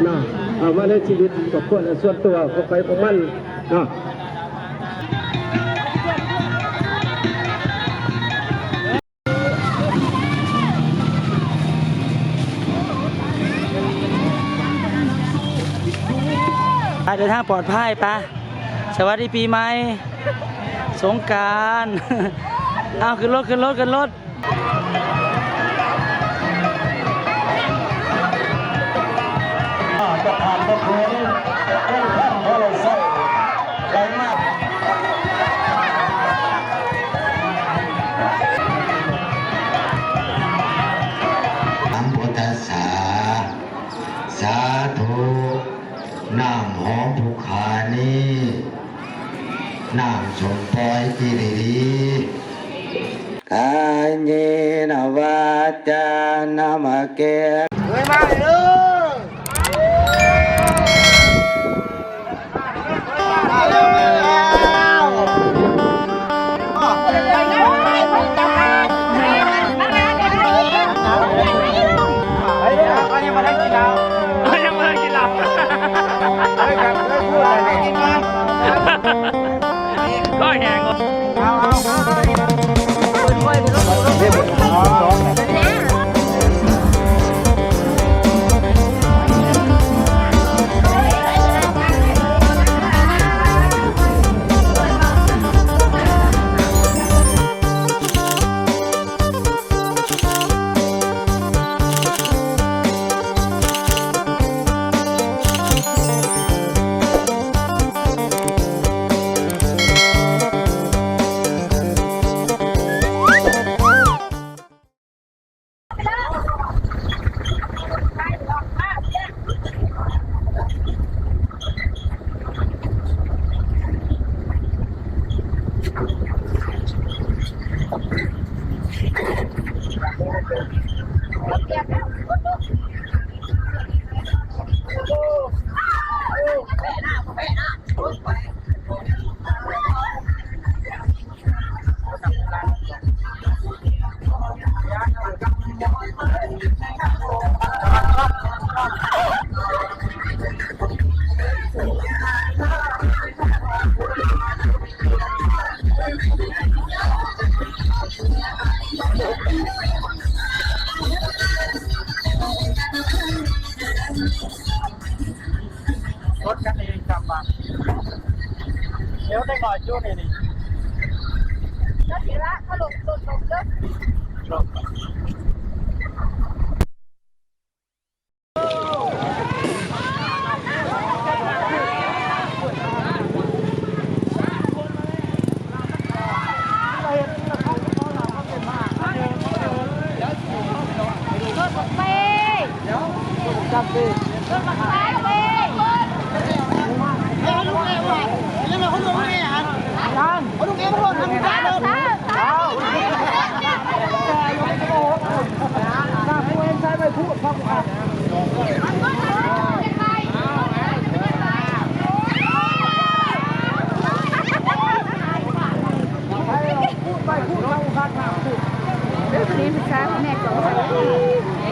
ເນາະ ເອົາມາໃນຊີວິດຄອບຄົວ ແລະ ສ່ວນຕົວຂອງໃຜຂອງມັນເນາະ. ໄປ ເດີນທາງປອດໄພ ໄປ ສະຫວັດດີປີໃໝ່ ສົງການ ເອົາ ຂຶ້ນລົດ ຂຶ້ນລົດ ຂຶ້ນລົດ. ຈະຜ່ານພະໂຄງ ໂຄງແພງໂທລະໄຊ ໄຫຼມາ ນະໂມຕັດສະ ສາທຸ ນ້ຳຫອມຜູກຂານີ້ ນ້ຳສົ້ມປ່ອຍຈີ່ດີໆ ກາເຍນະວາຈານະມະເກ ເອີຍ ມາເດີ. ລົດຄັນນີ້ຈຳວ່າ ດຽວເດັກນ້ອຍຢູ່ນີ້ນີ້ ຈັກຊິລະ ຖ້າລົງຕົ້ນລົງເດີ.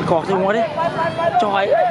ກອກໃສ່ຫົວເດ້ ຈ່ອຍເອີຍ.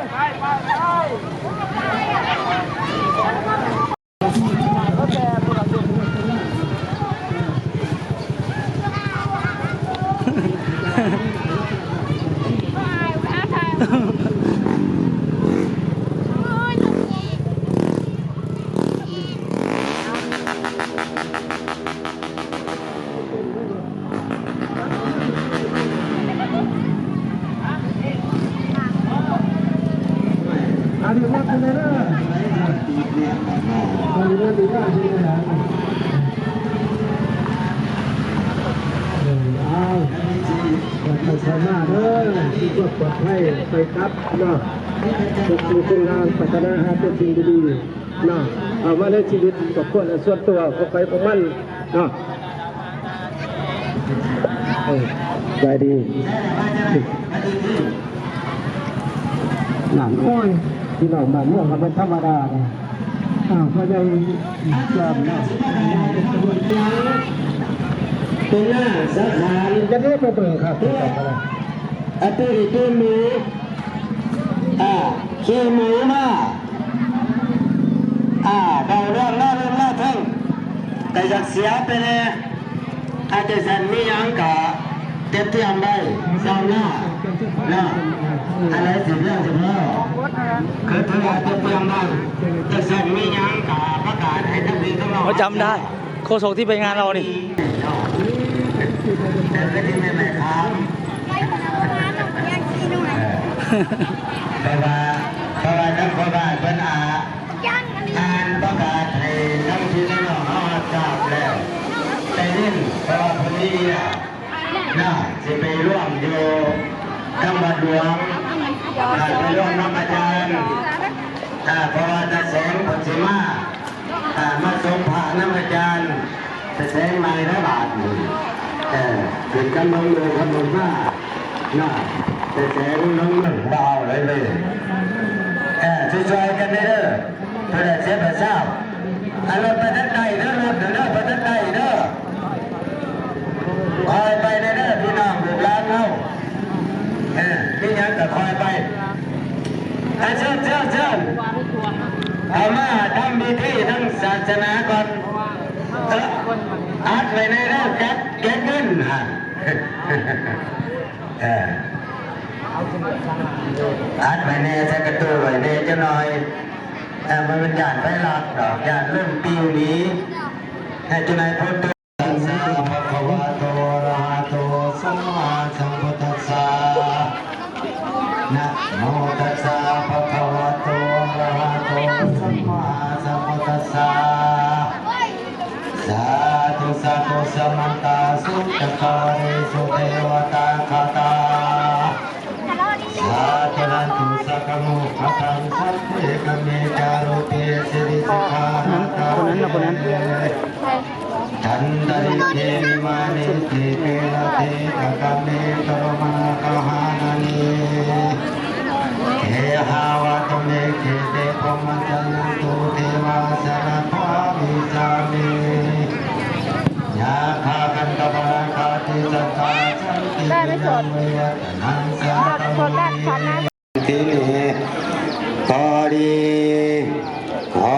ເອົາ ໄປສາມາດເດີ ມີຄວາມປອດໄພໄປກັບເນາະ ທຸກສິ່ງທຸກຢ່າງ ປາດຖະໜາຫາແຕ່ສິ່ງດີໆ ເນາະ ເອົາມາໃນຊີວິດຄອບຄົວ ແລະ ສ່ວນຕົວຂອງໃຜຂອງມັນເນາະ. ເອີ ສະບາຍດີ. ນັ້ນ ໂອ້ຍ ພີ່ນ້ອງບ້ານເມືອງກໍບໍ່ທຳມະດາເດ້. ອ້າວ ພໍ່ໃຫຍ່ຈອມເນາະ ເປັນນາງສາຂານ ຈະໄດ້ໄປເບິ່ງຄັກຄືກັນກໍໄດ້ ອາ ຕື່ນ ຕື່ນໝູ ອາ ຂີ່ໝູມາ ອາ ເວົ້າເລື່ອງລາວເລື່ອງລາວເຖິງ ກໍຢາກເສຍໄປແດ່. ອາ ຈັ່ງຊັ້ນ ມີຫຍັງກະຕຽມຕຽມໄວ້ຊາວໜ້າເນາະ ອັນໃດຊິເລື່ອງສະເພາະ ຄືຖືວ່າຕຽມຕຽມໄວ້. ຈັ່ງຊັ້ນ ມີຫຍັງກະປະກາດໃຫ້ທັງພີ່ທັງນ້ອງ ເຮົາຈຳໄດ້ ໂຄສົກທີ່ໄປງານເຮົານີ້ ເອີ ຄືທີ່ແມ່ນແມ່ຂາມ ເອີ ເພາະວ່າ ເພາະວ່າທາງພໍ່ບ້ານເພິ່ນອາ ອ່ານປະກາດໃຫ້ທັງພີ່ທັງນ້ອງເຮົາຮັບຊາບແລ້ວ ໄດ້ຍິນ ເພາະວ່າເພິ່ນມີວຽກນະ ຊິໄປຮ່ວມຢູ່ທາງວັດຫຼວງ ອ່າ ໄປຮ່ວມນຳອາຈານ ອ່າ ເພາະວ່າຕາແສງເພິ່ນຊິມາ ອ່າ ມາສົ່ງພະນຳອາຈານ ຕາແສງໃໝ່ລະບາດນີ້ ເອີ ເປັນກຳລັງເດີນທາງລົງມາເນາະ ແຕ່ແສງນ້ອງເມືອງບໍ່ເອົາເລີຍເວີຍ ເອີ ຊ່ວຍໆກັນແດ່ເດີ ຜູ້ໃດເສຍໄປຊາວ ອາ ລົດໄປທາງໃຕ້ເດີ ລົດເດີ ໄປທາງໃຕ້ເດີ ຄ່ອຍໄປແດ່ເດີ ພີ່ນ້ອງລູກຫຼານເຮົາ ເອີ ມີຫຍັງກໍຄ່ອຍໄປ ອາ ເຊີນ ເຊີນ ເຊີນ ເຂົ້າມາທຳພິທີທາງສາສະໜາກ່ອນ. ເອີ ອັດໄວ້ແດ່ເດີ ຈັດເກັບເງິນຫັ້ນ ເອີ ອັດໄວ້ແດ່ ໃສ່ກະຕູ້ໄວ້ແດ່ຈັກໜ້ອຍ ເອີ ມັນຢ້ານໄປລັກດອກ ຢ້ານລົມປິວໜີ ໃຫ້ເຈົ້ານາຍພົນ ຕັດສະ ພະຄະວະໂຕ ອະລະຫະໂຕ ສຳມາສຳພຸດທັດສະ ນະໂມຕັດສະ ພະຄະວະໂຕ ອະລະຫະໂຕ ສຳມາສຳພຸດທັດສະ ສາທຸ ສາທຸ ສະມັນຕາ ສັກກາເຣສຸ ເທວະຕາ ຄະຕາ ສາທິ ລັນຕຸ ສັກກະໂມຄະທັງ ສັບເພ ກະເມ ຈາຣຸເພ ສິລິ ສິກຂາ ລະຕາ ຄົນນັ້ນນະ ຄົນນັ້ນ ເພ ຈັນຕະລິເກ ວິມານີ ດີເປ ລະເທ ກະກະເມ ຕະຣະມະນາຄະຫານານີ ເກຫາວັດຖຸເມ ເຂເຕ ພົມມະຈາຍັນຕຸ ເທວາ ສະລະຖາມິສາມິ ຍັກຂາ ຄັນທະພະລະຄາຕິ ສັດຕາ ສັນຕິ ວິນະໂມ ເວ ທະນັງ ສາທະໂມ ທີນີ້ ຂໍດີ ຂໍ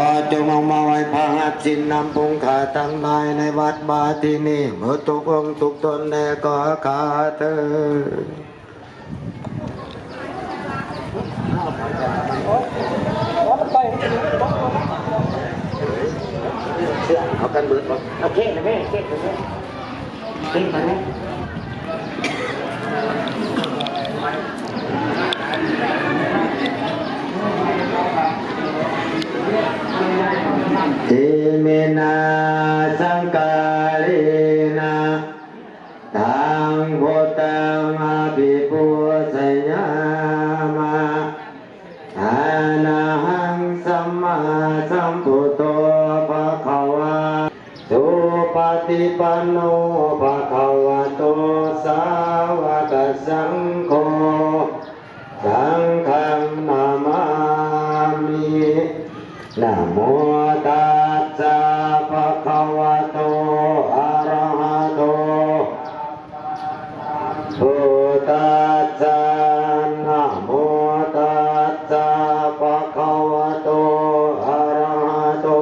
ຈົ່ງມາໄຫວ້ພະຫັດສິນນຳປຸງຂ້າທັງຫຼາຍໃນວັດວາທີນີ້ ໝົດທຸກອົງທຸກຕົນແດ່ກໍຂ້າເທີ້ນ. ເອົາກັນເບີດບໍ່? ເອົາເຄກນະແມ່ ເຄກນະແມ່. ເປັນໄປແລ້ວ Iminā sakkārena taṃ buddhaṃ abhipūjayāma. Arahaṃ sammāsambuddho bhagavā. Supaṭipanno bhagavato sāvakasaṅgho, saṅghaṃ namāmi. Namo tassa bhagavato arahato buddhassa. Namo tassa bhagavato arahato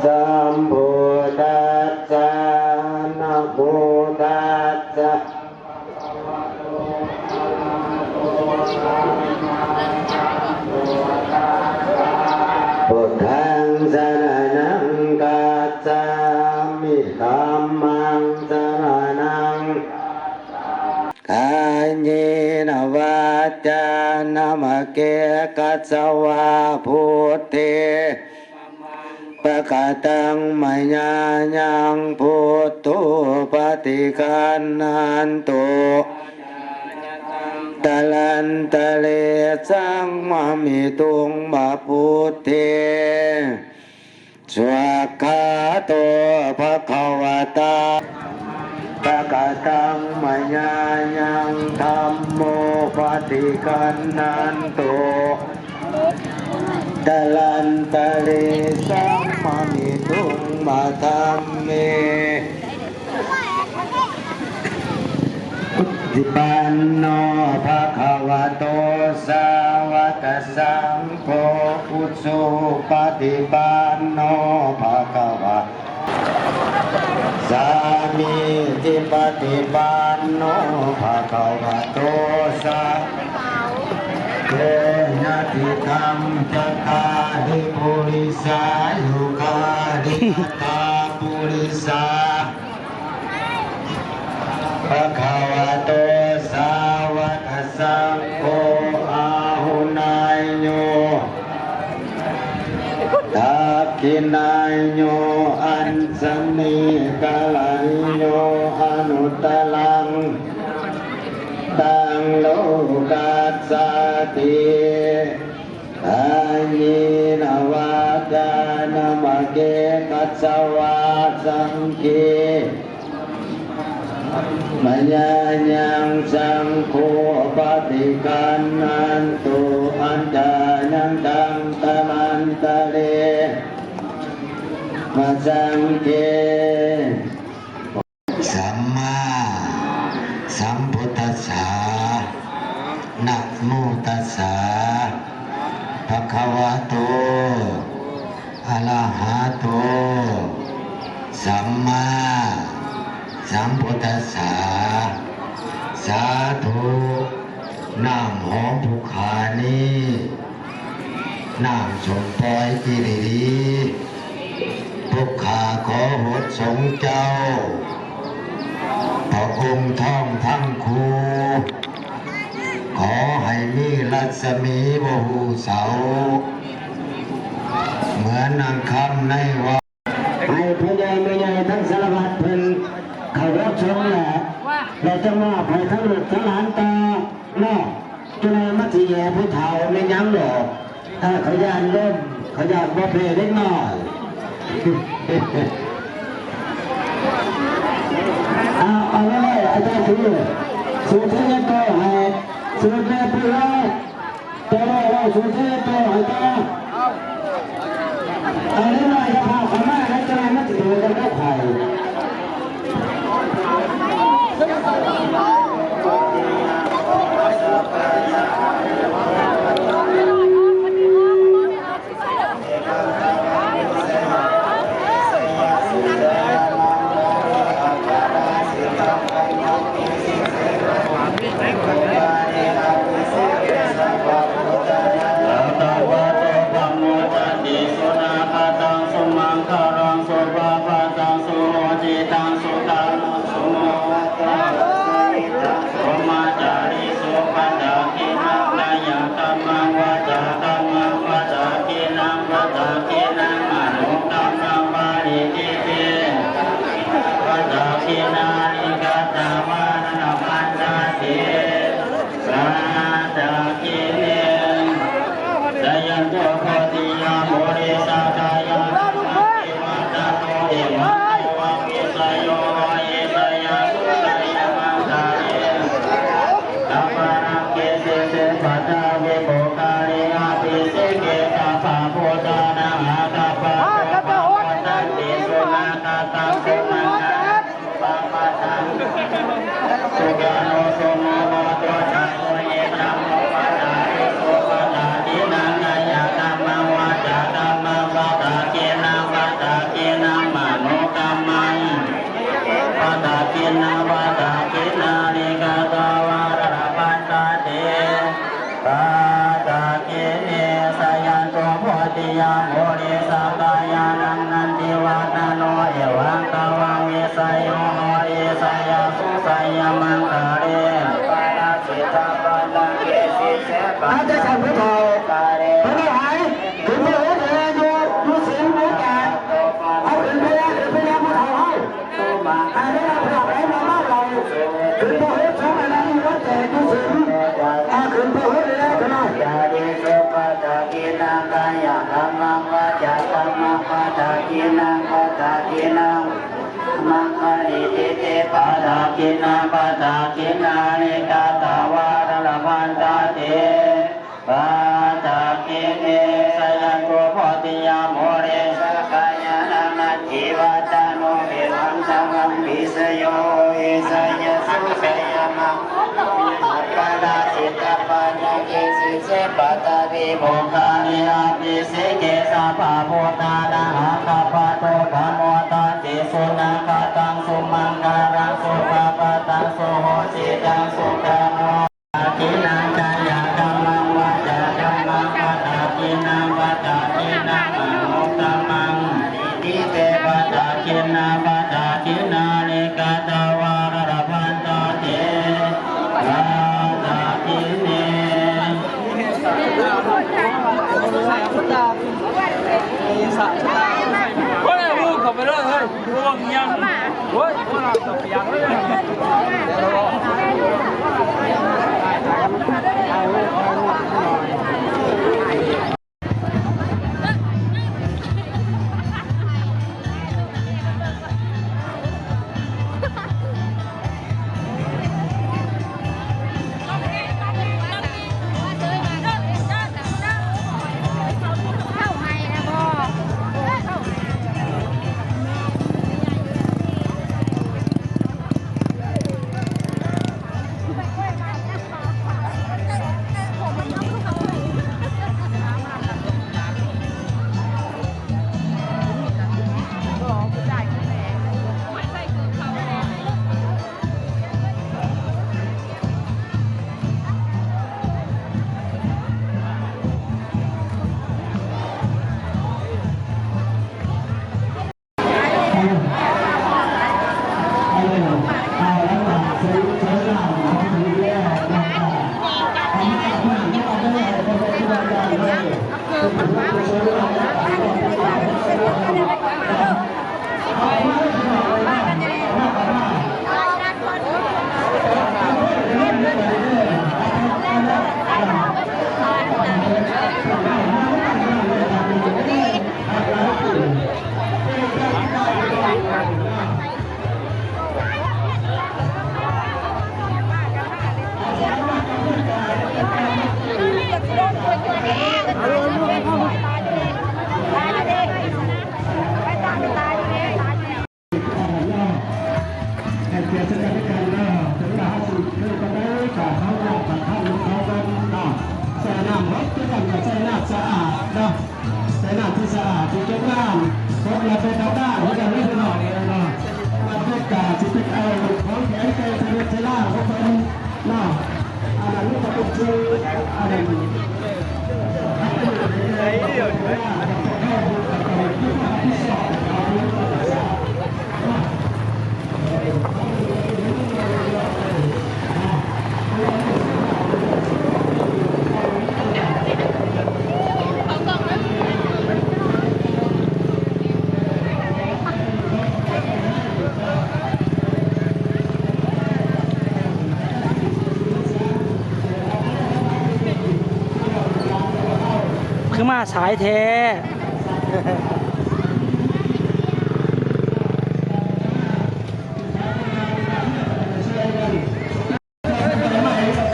sambuddhassa. Namo tassa. Buddhaṃ saraṇaṃ gacchāmi. Dhammaṃ saraṇaṃ gacchāmi. Kāyena vācāya va kammena. Pakataṃ mayā yaṃ buddho paṭiggaṇhatu, kālantare saṃvarituṃ va buddhe. Svākkhāto bhagavatā. Pakataṃ mayā yaṃ dhammo ປະຕິຄັນທັນຕຸ ຕະລັນຕະເລ ສັມມະນິທູມມະທຳເມ ສຸປະຕິປັນໂນ ພະຄະວະໂຕ ສາວະກະສັງໂຄ ອຸຈຸປະຕິປັນໂນ ພະຄະວະ ສາມີຈິປະຕິປັນໂນ ພະຄະວະໂຕ ສາ ເຄຍະຕິທຳຈັກກາລິປຸລິສາຍຸຄາລິກະຕາປຸລິສາ ພະຄະວະໂຕ ສາວະກະສັງໂຄ ອາຫຸນາຍໂຍ ທັກຂິນາຍໂຍ ອັນສະເມກະລານິໂຍ ອະນຸດຕະລັງ ຕັງໂລກັດສາຕິ ທາເຍນະວາທານາມະເກ ກັດສະວາສັງເກ ມະຍາຍັງສັງໂຄ ປະຕິຄັນທັນຕຸ ອັນຈາຍັງຕັງ ຕະລັນຕະເລ ມະສັງເກ ສຳມາສຳພຸດທັດສະ ນະໂມຕັດສະ ພະຄະວະໂຕ ອະລະຫະໂຕ ສຳມາສຳພຸດທັດສະ ສາທຸ ນ້ຳຫອມຜູກຂານີ້ ນ້ຳສົ້ມປ່ອຍອີ່ຫຼີ ພວກຂ້າຂໍຫົດສົງເຈົ້າ ພະອົງທ້ອງທັງຄູ່ ຂໍໃຫ້ມີລັດສະໝີບໍ່ຮູ້ເຊົາ ເໝືອນນາງຄຳໃນວັງ ໃຫ້ພໍ່ໃຫຍ່ແມ່ໃຫຍ່ທັງສາລະວັດເພິ່ນເຂົ້າຮັບຊົມແລ້ວ ແລ້ວຈະມອບໃຫ້ທັງລູກທັງຫຼານຕໍ່ເນາະ. ຈົນວ່າມັນຊິແຍ່ຜູ້ເຖົ້າແມ່ນຫຍັງດອກ ເອີ ເຂົາຢ້ານລົ້ມ ເຂົາຢ້ານບໍ່ແພ້ເດັກນ້ອຍ. ເອົາ ເອົາໄວ້ ອາຈານຖື ສູດເທຍະໂຕໃຫ້ ສູດແມ່ປູເຮົາ ຕໍ່ໄວ້ ສູດເທຍະໂຕໃຫ້ຕໍ່ ເອົາເດັກນ້ອຍຢ່າພາເຂົ້າມາ ໃຫ້ເຈົ້າໜ້າທີ່ມັນຊິໂດນກັນກັບໃຜ. ປັດຕະກິນນາ ປັດຕະກິນນາລິກະຕາວາລະລະພັນຕາເຕ ປັດຕະກິນເນ ສະຍັນໂຕໂພຕິຍະໂມນິ ສັກກາຍານັງ ນັນທິວັດທະໂນ ເອວັງ ຕະວັງ ວິສະໂຍ ໂຫ ເອ ສະຍາສຸ ໄຊຍະມັງຄະເລ ປະລະສິຕະ ປັນນະເກ ສິເສ ປະ ເອົາໃຈໃສ່ຜູ້ເຖົ້າ ຜູ້ເຖົ້າຫຼາຍ ຂຶ້ນໄປເຮັດແຮ່ຢູ່ ຢູ່ສິງຢູ່ການ ເອົາຂຶ້ນໄປແລ້ວ ຂຶ້ນໄປແລ້ວຜູ້ເຖົ້າເຮົາ ໃຫ້ໄດ້ຮັບລາບໄດ້ມາເວົ້າເລົ່າ ຂຶ້ນພະຫົດສົງອັນນັ້ນວັດແຈກຢູ່ສິງ ອ່າ ຂຶ້ນພະຫົດໄດ້ແລ້ວເທື່ອນ້ອຍ ຍານິ ສຸ ປັດຕະກິນນາ ກາຍະກຳມັງ ວາຈາກຳມັງ ປັດຕະກິນນາ ປັດຕະກິນນາ ມັງຄະນິ ທິເຕ ປັດຕະກິນນາ ປັດຕະກິນນາລິກະຕາວາລະລະພັນຕາ ເສ ປັດຕະວິໂມກຂານິ ອະພິເສກເກ ສັບພະພູຕານັງ ອາຄາປະໂຕ ປະໂມທາຕິ ສຸນັກຂະຕັງ ສຸມັງຄະລັງ ສຸພະປະຕັງ ສຸໂຫສິຕັງ ສຸຂະໂນ ດາກິນນັງ ກາຍະກຳມັງ ວາຈາກຳມັງ ປະດາກິນນັງ ປະດາກິນນັງ ມະໂນກຳມັງ ເຕ ປະດາກິນນາ ປະດາກິນນານິ ກະຕະວາ ລະພັນຕາ ເຕ ປະດາກິນເນ ໂອ້ຍ ເຂົ້າໄປເລີຍ ເຮີ້ຍ ເບິ່ງຫຍັງ ໂອ້ຍ ໂອ້ຍ ເອົາປຽກເລີຍ. ໃຫ້ກຽດເຊິ່ງກັນແລະກັນເນາະ ເຖິງວ່າເຮົາຊິເຄີຍປານໃດ ກໍເຮົາຢາກປະທານເຂົາເນາະ ໃສ່ນ້ຳເຮົາຄືກັນ ກໍໃສ່ນ້ຳສະອາດເນາະ ໃສ່ນ້ຳທີ່ສະອາດ ທີ່ເກັບນ້ຳ ກົດລະເປັນທາງດ້ານຄືກັນເດີພີ່ນ້ອງເອີຍເນາະ ມັນເປັນການຊິໄປເອົາຂອງແຂງແຕ່ງໃສ່ລົດໃສ່ລາຂອງເພິ່ນເນາະ ອັນນັ້ນມັນກໍເປັນຊື່ ອັນນັ້ນ ຄືມາສາຍແທ້.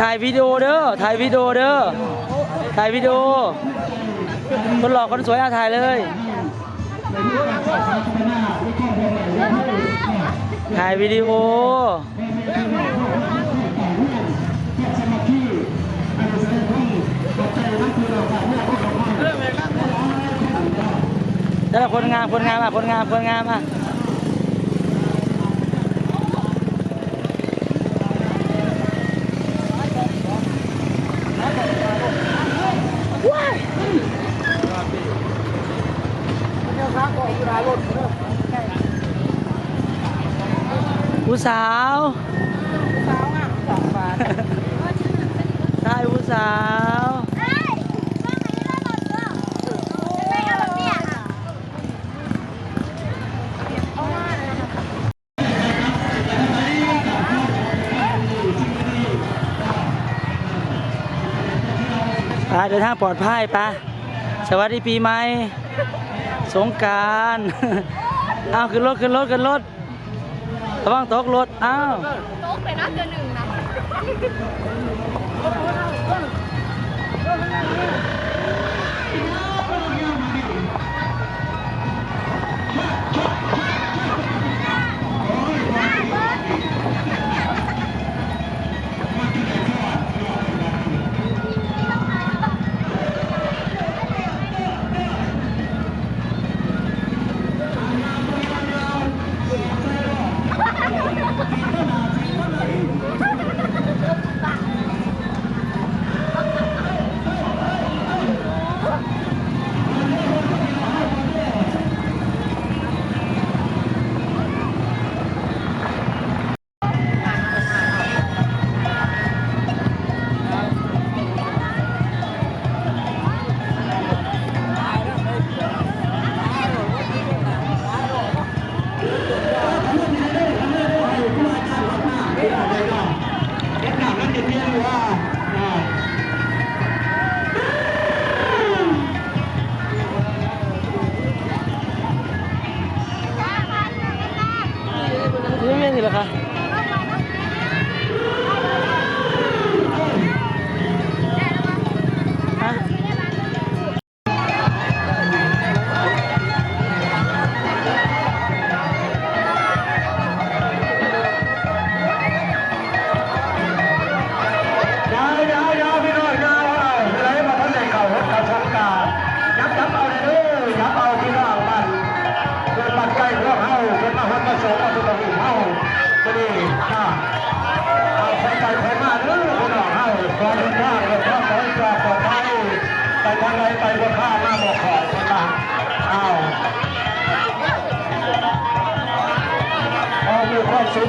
ຖ່າຍວິດີໂອເດີ ຖ່າຍວິດີໂອເດີ ຖ່າຍວິດີໂອ ຄົນຫຼໍ່ຄົນສວຍ ອາ ຖ່າຍເລີຍ ຖ່າຍວິດີໂອ. ແຕ່ລະຄົນງາມ ຄົນງາມ ອ່ະ ຄົນງາມ ຄົນງາມ ອ່ະ. ຜູ້ສາວ ຖ່າຍຜູ້ສາວ. ໄປ ເດີນທາງປອດໄພ ໄປ ສະຫວັດດີປີໃໝ່ ສົງການ ເອົາ ຂຶ້ນລົດ ຂຶ້ນລົດ ຂຶ້ນລົດ ລະວັງຕົກລົດ ເອົາ. ຕົກໄປນະ ເທື່ອໜຶ່ງນະ. ເ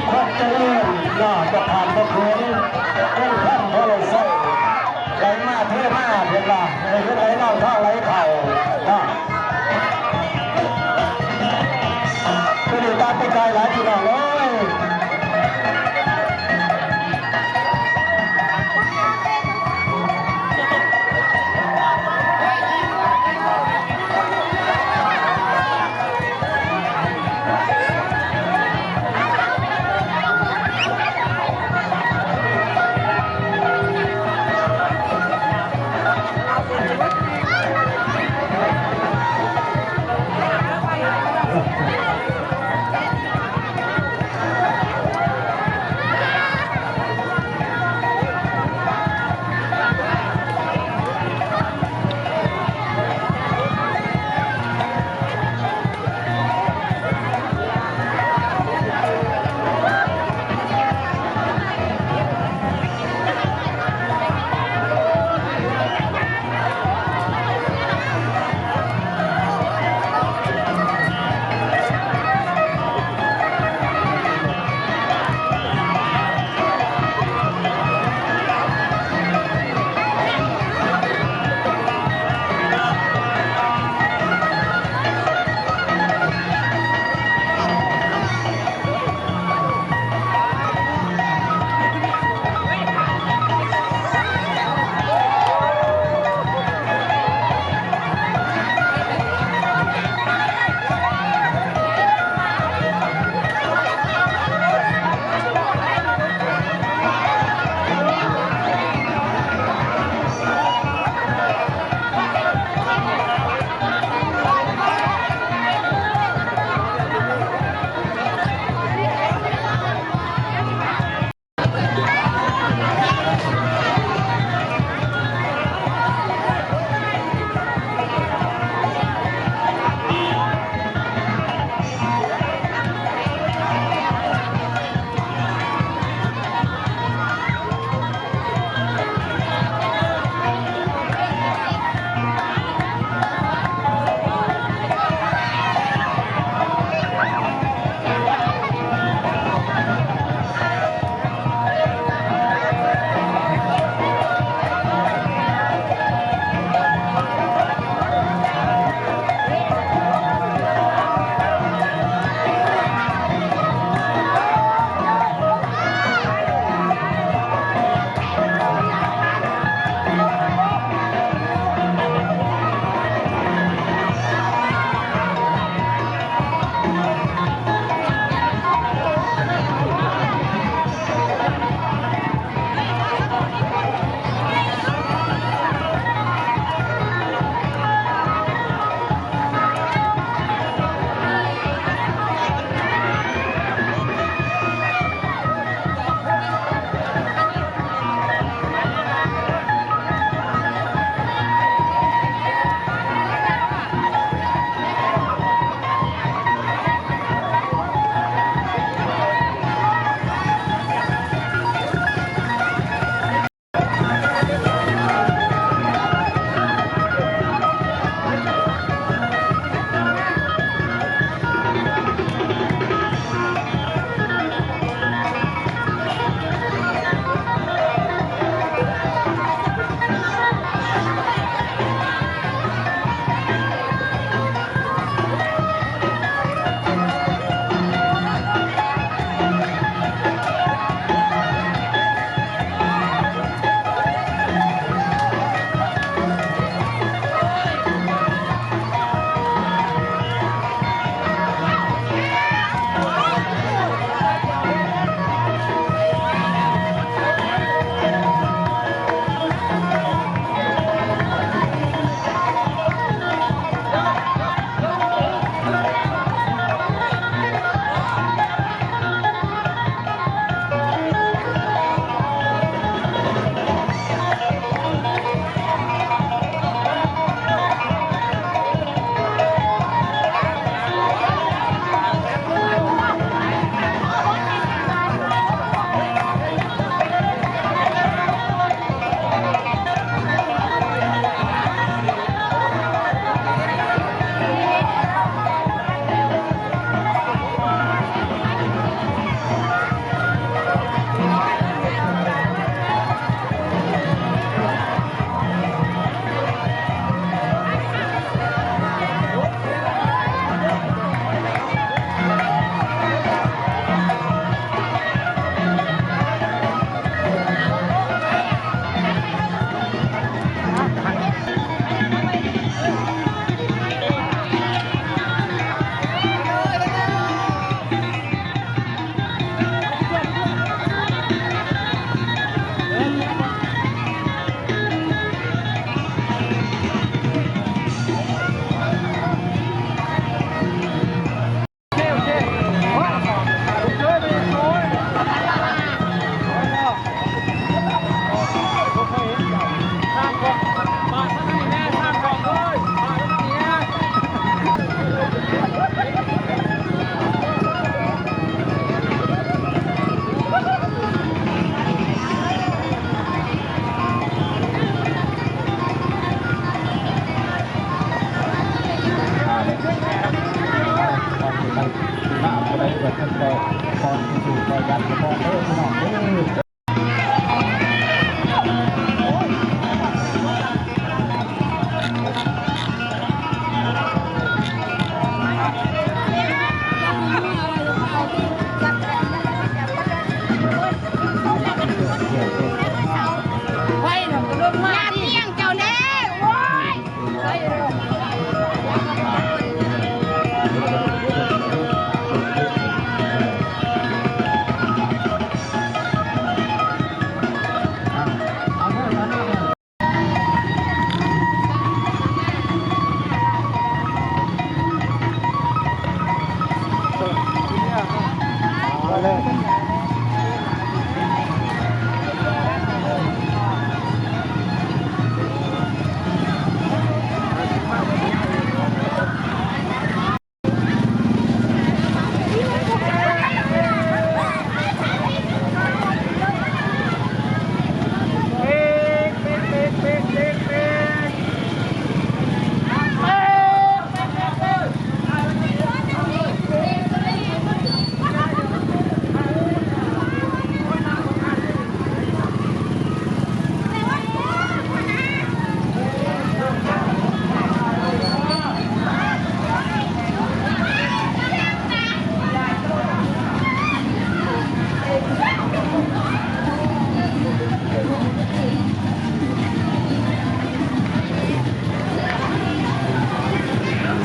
ຄວາມຈະເລີນເນາະ ຈະຜ່ານບໍ່ເຂີນ ເງິນຄຳບໍ່ໄດ້ໃຊ້ ໄຫຼມາເທມາ ເພິ່ນວ່າ ເອີ ເງິນໄຫຼນອງທອງໄຫຼເຂົ້າເນາະ. ມື້ນີ້ຕາມໄປໄກຫຼາຍພີ່ນ້ອງເອີຍ.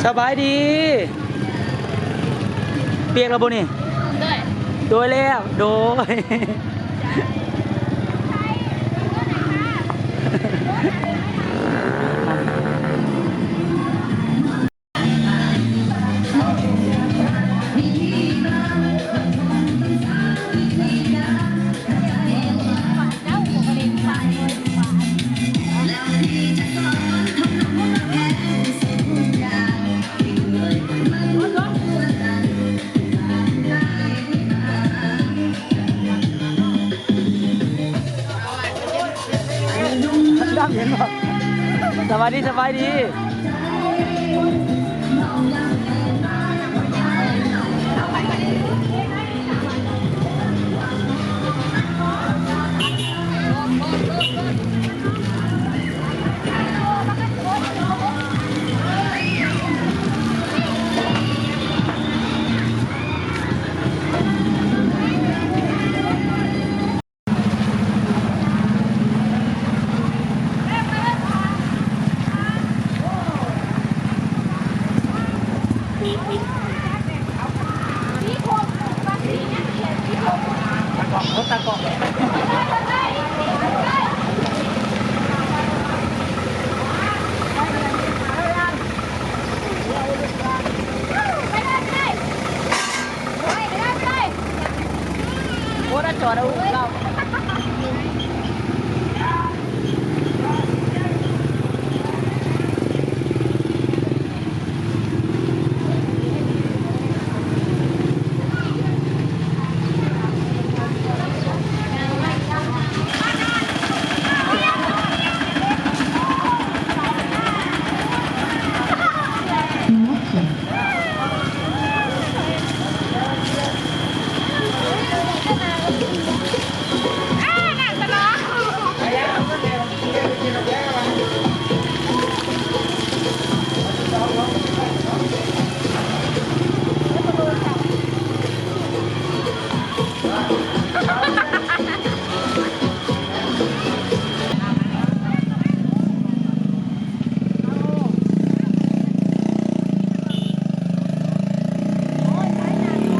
ສະບາຍດີ. ປຽກແລ້ວບໍ່ນີ້? ໂດຍ ໂດຍແລ້ວ ໂດຍ. ສະບາຍດີ ສະບາຍດີ.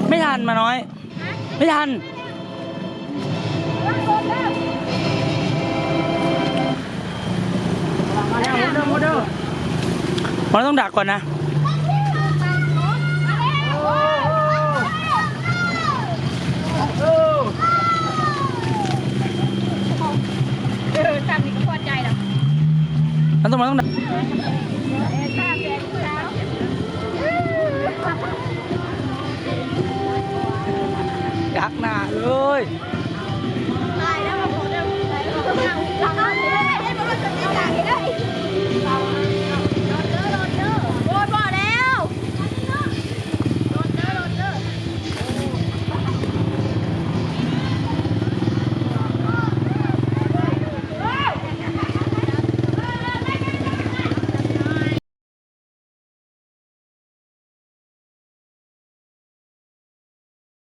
ไม่ทัน หมาน้อย ไม่ทัน มันต้องดักก่อนนะ เออ จำนี่ก็พอใจแล้ว มันต้อง มันต้องดัก ดักหน้าเลย